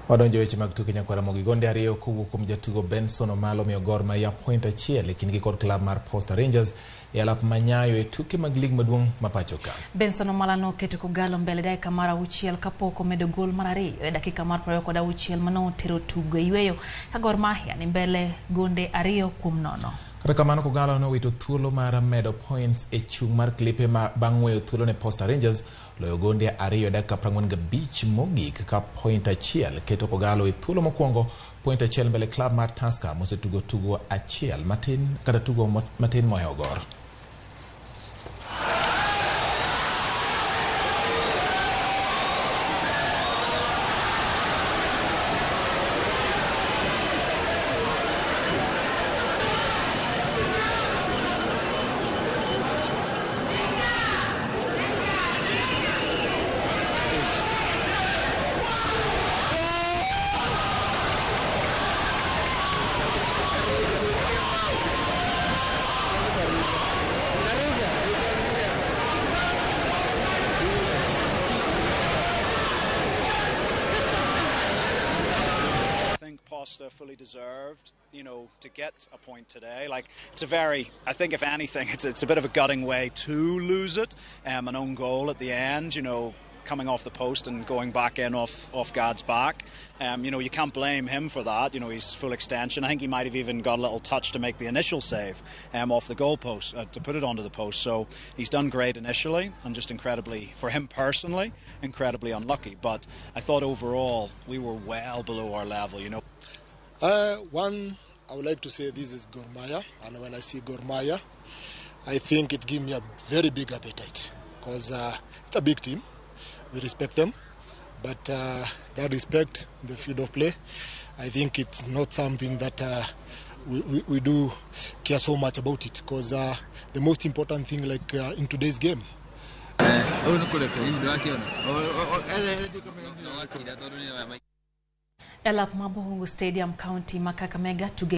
Wadonjo weche mag tuke nyakwara Ramogi. Gonde ariyo kowuok kuom jatugo Benson Omalo omiyo Gor Mahia point achiel e kindgi kod klab mar Posta Rangers e alap manyayo e tuke mag lig maduong' ma pacho ka. Benson Omala noketo Kogalo mbele dakika mar 6 kapok omedo gol mar 2 e dakika mar 26 manotero tugo e yweyo ka Gor Mahia ni mbele gonde 2-0. Kata kamano Kogalo nowito thuolo mar medo points e chung' mar klipe ma bang' weyo thuolo ne Posta Rangers loyo gonde 2 e dakika 45 mogik ka point 1 keto Kogalo e thuolo mokwongo point 1 mbele klab mar Tusker mosetugo tugo achiel matin kata tugo matin mohewo Gor. Posta fully deserved, you know, to get a point today. Like, it's a very, I think if anything, it's a bit of a gutting way to lose it. An own goal at the end, you know, coming off the post and going back in off Gad's back. You know, you can't blame him for that. You know, he's full extension. I think he might have even got a little touch to make the initial save off the goalpost, to put it onto the post. So he's done great initially and just incredibly, for him personally, incredibly unlucky. But I thought overall we were well below our level, you know. One, I would like to say this is Gor Mahia, and when I see Gor Mahia, I think it gives me a very big appetite because it's a big team. We respect them, but that respect in the field of play, I think it's not something that we do care so much about it, because the most important thing, like in today's game. Elap Mabuhungu Stadium, County ma Kakamega tuge